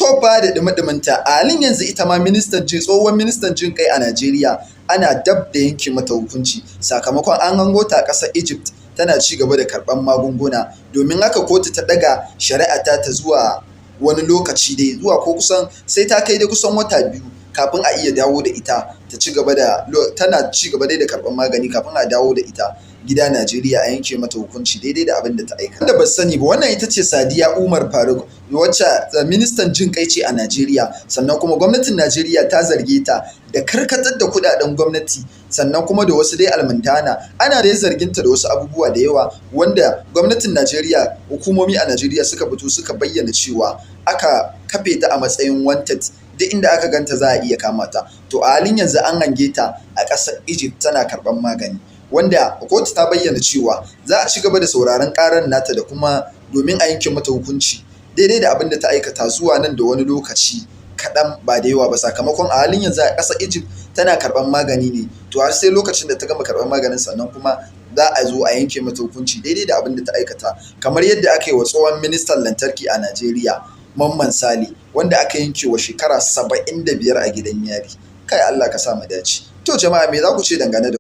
To fa, da ɗumi-ɗuminta, a halin yanzu ita ma ministan jin tsohon ministan jin kai a Najeriya ana dab da yanke mata hukunci sakamakon an hango ta a ƙasar Egypt tana ci gaba da karɓar magunguna. Domin haka kotu ta ɗaga shari'a ta zuwa wani lokaci dai, zuwa ko kusan sai ta kai dai kusan wata 2 kafin a iya dawo da ita ta ci gaba da tana ci gaba dai da karɓar magani kafin a dawo da ita gida Najeriya a yanke mata hukunci daidai da abin da ta aikata. Wanda ba sani ba, wannan ita ce Sadiya Umar Faruk, wacce ministan jin kai ce a Najeriya. Sannan kuma gwamnatin Najeriya ta zarge ta da karkatar da kudaden gwamnati, sannan kuma da wasu dai almundahana. Ana dai zargin ta da wasu abubuwa da yawa wanda gwamnatin Najeriya, hukumomi a Najeriya suka fito suka bayyana cewa aka kafe ta a matsayin wanted, duk inda aka ganta za a iya kama ta. To, a halin yanzu an hange ta a ƙasar Egypt tana karɓar magani, wanda kotu ta bayyana cewa za a ci gaba da sauraron ƙarar nata da kuma domin a yanke mata hukunci daidai da abin da ta aikata zuwa nan da wani lokaci kaɗan ba da yawa ba, sakamakon a halin yanzu a ƙasar Egypt tana karɓar magani ne. To, har sai lokacin da ta gama karɓar maganin, sannan kuma za a zo a yanke mata hukunci daidai da abin da ta aikata, kamar yadda aka yi wa tsohon ministan lantarki a Najeriya, Mamman Sale, wanda aka yanke wa shekara 75 a gidan yari. Kai, Allah ka sa mu dace. To jama'a, me za ku ce dangane da